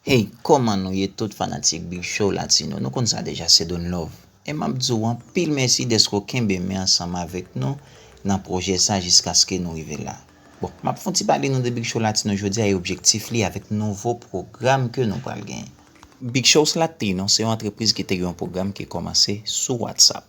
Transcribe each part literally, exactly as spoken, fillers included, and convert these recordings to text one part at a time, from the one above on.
Hey, kòman nou ye tout fanatik Big Show Latino? Nou konn sa deja, se Don Love. E m ap di w anpil mèsi dèske w kenbe men ansanm avèk nou nan pwojè sa jiskaske nou rive la. Bon, m ap fè yon ti pale nou de Big Show Latino jodi a e objektif li avèk nouvo pwogram ke nou pral genyen. Big Shows Latino se yon antrepriz ki te gen yon pwogram ki kòmanse sou WhatsApp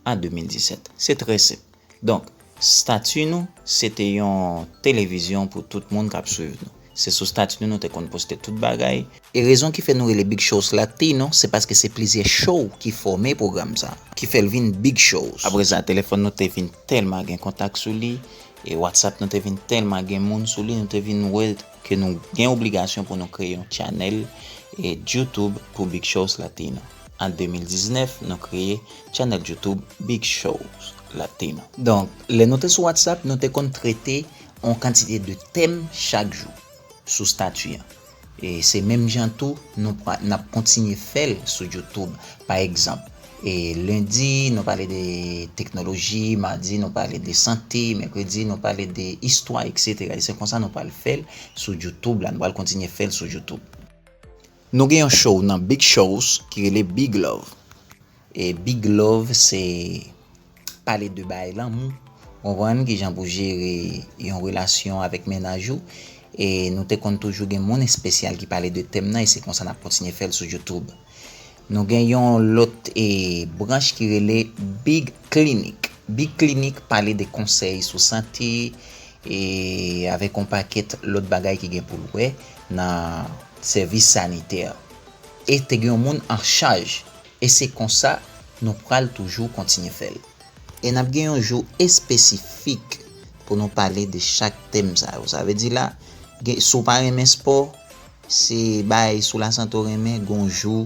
an de mil disèt. Se trè senp. Donk, stati nou, se te yon televizyon pou tout moun k ap swiv nou. Se sou stati nou, nou te konn poste tout bagay. E rezon ki fè nou rele Big Shows Latino, se paske se plizyè show ki fòme pwogram sa, ki fè l vin Big Shows. Apre sa, telefòn nou te vin tèlman gen kontak sou li, e WhatsApp nou te vin tèlman gen moun sou li, nou te vin wè ke nou gen obligasyon pou nou kreye yon channel e YouTube pou Big Shows Latino. An de mil diznèf, nou kreye channel YouTube Big Shows Latino. Donk, lè nou te sou WhatsApp, nou te konn trete yon kantite de tèm chak jou sou stati an. E se menm jan tou, nou pa, n ap kontinye fè l sou YouTube. Pa egzanp, e lendi, nou pale de teknoloji, madi, nou pale de sante, mèkredi, nou pale de istwa, etsetera. E se konsa nou pral fè l sou YouTube la, nou pral kontinye fè l sou YouTube. Nou gen yon show nan Big Shows ki rele Big Love. E Big Love se pale de bay lanmou. Konprann kijan pou jere yon relasyon avèk mennaj ou. E nou te konn toujou gen moun espesyal ki pale de tèm nan e se konsa n ap kontinye fè l sou YouTube. Nou gen yon lòt e, branch ki rele Big Clinic. Big Clinic pale de konsèy sou sante e avèk yon pakèt lòt bagay ki gen pou l wè nan sèvis sanitè. E te gen yon moun an chaj. E se konsa nou pral toujou kontinye fè l. E n ap gen yon jou espesifik pou nou pale de chak tèm sa yo. Sa vle di la, gen, si w pa renmen spò, se bagay sou lasante w renmen, gon jou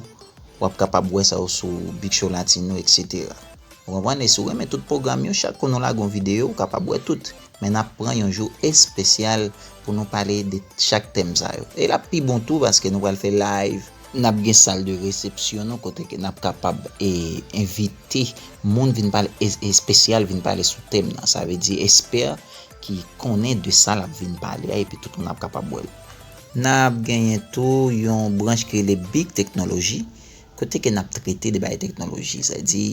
w ap kapab wè sa yo sou Big Show Latino, etsetera. Ou konprann? E si w renmen tout pwogram yo, chak kou nou lage yon videyo, ou kapab wè tout. Men n ap pran yon jou espesyal pou nou pale de chak tèm sa yo. E l ap pi bon tou paske nou pral fè live. N ap gen sal de resepsyon nou kote ke n ap kapab e, envite moun vin pale e, espesyal vin pale sou tèm nan. Sa vle di espè ki konnen de sa l ap vin pale a epi tout moun ap kapab wè l. N ap genyen tou yon branch ki rele Big Teknoloji kote ke n ap trete de bagay teknoloji. Sa vle di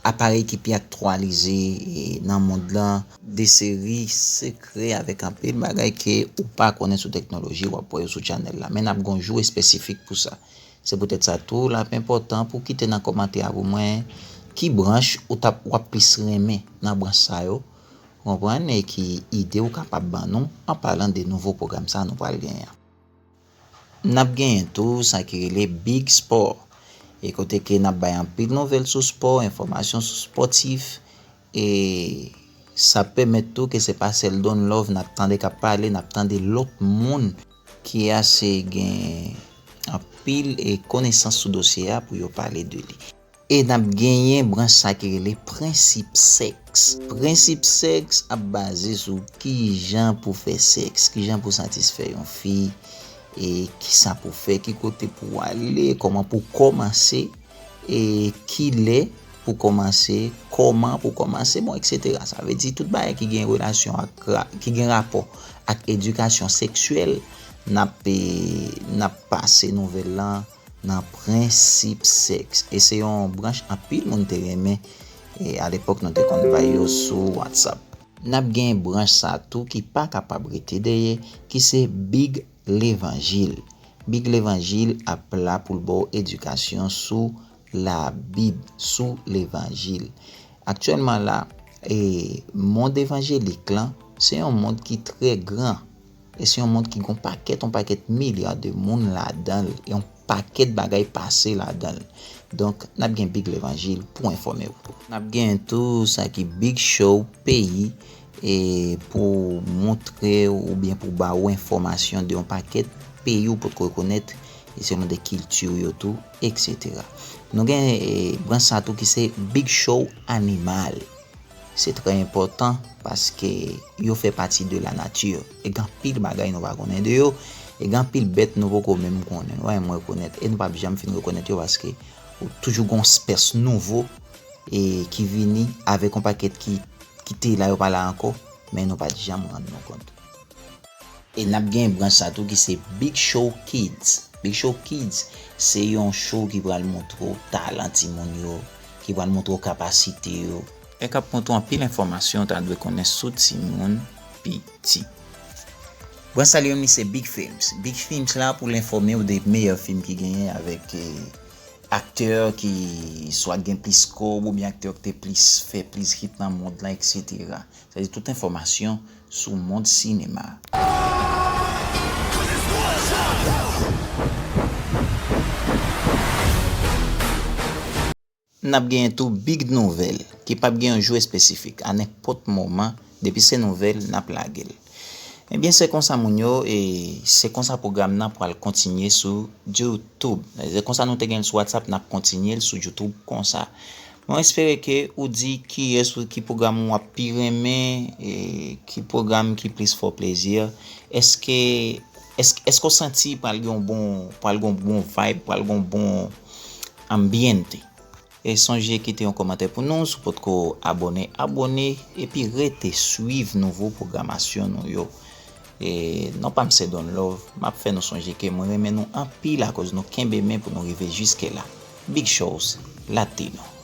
aparèy ki pi aktyalize e, nan mond lan, de seri sekrè avèk anpil bagay ke ou pa konnen sou teknoloji, w ap wè yo sou channel la. Men n ap gen yon jou espesifik pou sa. Se poutèt sa tou, l ap enpòtan pou w kite nan kòmantè a pou mwen ki branch ou t ap, w ap plis renmen nan branch sa yo, konprann, e ki ide ou kapab ban nou an palan de nouvo pwogram sa nou pral genyen an. N ap genyen tou sa ki rele Big Sport. E kote ke n ap bay anpil nouvèl sou spò, enfòmasyon sou spòtif. E sa pèmèt tou ke se pa sèl Don Love n ap tande k ap pale, n ap tande lòt moun ki ase gen anpil e konesans sou dosye a pou yo pale de li. E n ap genyen branch sa ki rele prensip sèks. Prensip sèks ap baze sou kijan pou fè sèks, kijan pou satisfè yon fi, e kisa pou fè, ki kote pou ale, kòman pou kòmanse, e kilè pou kòmanse, kòman pou kòmanse, bon, etsetera. Sa vle di tout bagay ki gen relasyon ak, ra- ki gen rapò ak edikasyon seksyèl, n ap, e, n ap pase nouvèl lan nan prensip sèks. E se yon branch anpil moun te renmen, e alepòk nou te konn bay yo sou WhatsApp. N ap gen branch sa tou ki pa kapab rete dèyè, ki se Big Levanjil. Big Levanjil ap la pou l ba w edikasyon sou Labib, sou Levanjil. Aktyèlman la, e, mond evanjelik lan, se yon mond ki trè gran. E se yon mond ki gen yon pakèt, yon pakèt milya de moun ladan l, e yon pakèt bagay pase ladan l. Donk, n ap gen Big Levanjil pou enfòme w. N ap gen tou sa ki Big Show peyi, e pou montre w oubyen pou ba w enfòmasyon de yon pakèt peyi w potko rekonèt, e se yon de kilti yo tou, etsetera. Nou gen, e, branch sa tou ki se Big Show Animal. Se trè enpòtan paske yo fè pati de la nature. E gen anpil bagay nou pa konnen de yo. E gen anpil bèt nou poko menm konnen. Ou wè, mwen rekonèt. E nou p ap janm fin rekonèt yo paske ou toujou gen yon spès nouvo e ki vini avèk yon pakèt ki, ki te la, yo pa la ankò, men nou pa t janm rann nou kont. E n ap gen branch sa tou ki se Big Show Kids. Big Show Kids se yon show ki pral montre w talan timoun yo, ki pral montre w kapasite yo, e k ap montre w anpil enfòmasyon w ta dwe konnen sou timoun piti. Bon, salut, mi se Big Films. Big Films la pou l enfòme w de meyè fim ki genyen avèk eh, aktè ki swa gen plis kob oubyen aktè ki te plis fè plis hit nan mond lan, et cetera. Sa di tout enfòmasyon sou mond sinema. N ap genyen tou big nouvèl ki p ap gen yon jou espesifik, a nenpòt moman, depi se nouvèl, n ap lage l. Ebyen, se konsa moun yo, e se konsa pwogram nan pral kontinye sou YouTube. Se konsa nou te gen l sou WhatsApp, n ap kontinye l sou YouTube konsa. Mwen espere ke ou di kiyès ou ki pwogram ou ap pi renmen, e ki pwogram ki plis fè w plezi. Èske, èske, èske w santi pral gen yon bon, pral gen yon bon vibe, pral gen yon bon ambiente? E sonje kite yon kòmantè pou nou, si w potko abòne, abòne, epi rete swiv nouvo pwogramasyon nou yo. E non pa m se Don Love, m ap fè nou sonje ke mwen renmen nou anpil akoz nou kenbe men pou nou rive jiske la. Big Shows Latino.